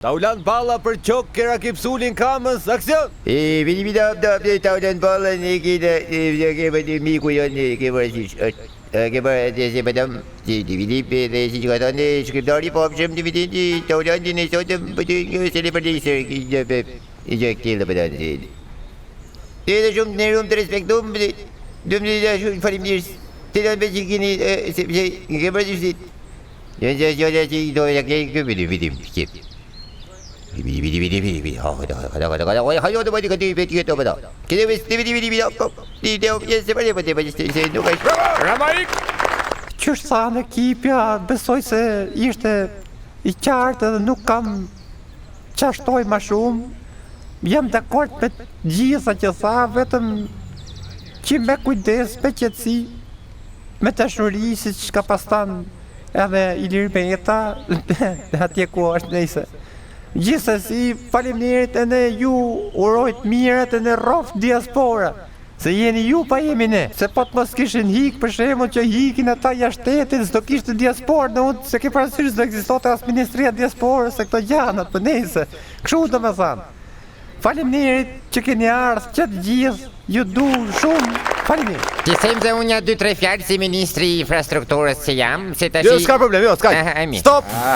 Taulant Balla për qokë Rakip Sulin Kamës, aksion! E vini vini da da da Taulant Balla ne ke da e ke bërë miku jonë e ke parasysh është e ke bërë atë se vetëm ti ti vini pe dhe siç ka thënë shkrimtari i famshëm ti vini ti Taulantin e sotëm po ti se le për nesër ki gjë pe i gjë këtillë po thënë si Ti edhe shumë të nderuam të respektuam dum të dashur faleminderit të lënë veç i keni sepse e ke parasysh ti Jo, jo, jo, jo, jo, do ja ke ke vidi vidi vidi. Vidi vidi vidi vidi vidi. Ha ha ha ha ha ha ha do bëj këtë vidi këtë bëj. Këtë vidi vidi vidi vidi. Ti do je se bëj bëj bëj se nuk është. Rama ik. Qysh thanë ekipja, besoj se ishte i qartë edhe nuk kam ça shtoj ma shumë. Jam dakord me të gjitha që tha, vetëm që me kujdes, me qetësi, me dashuri, siç ka pas thanë edhe Ilir Meta, atje ku është nejse. Gjithsesi, faleminderit edhe ju uroj të mirat edhe rroftë diaspora. Se jeni ju pa jemi ne. Se po të mos kishin hik për shembull që hikin ata jashtë shtetit, s'do kishte diasporë, në unë se ke parasysh s'do ekzistonte as Ministria e Diasporës e këto gjanat, po nejse. Kështu do me thanë. Faleminderit që keni ardhur që të gjithë, ju du shumë. Faleminderit. Ti them dhe unë nja dy tre fjalë si ministri i infrastrukturës që jam, se tash Jo, s'ka problem, jo, s'ka. Aha, e mirë. Stop.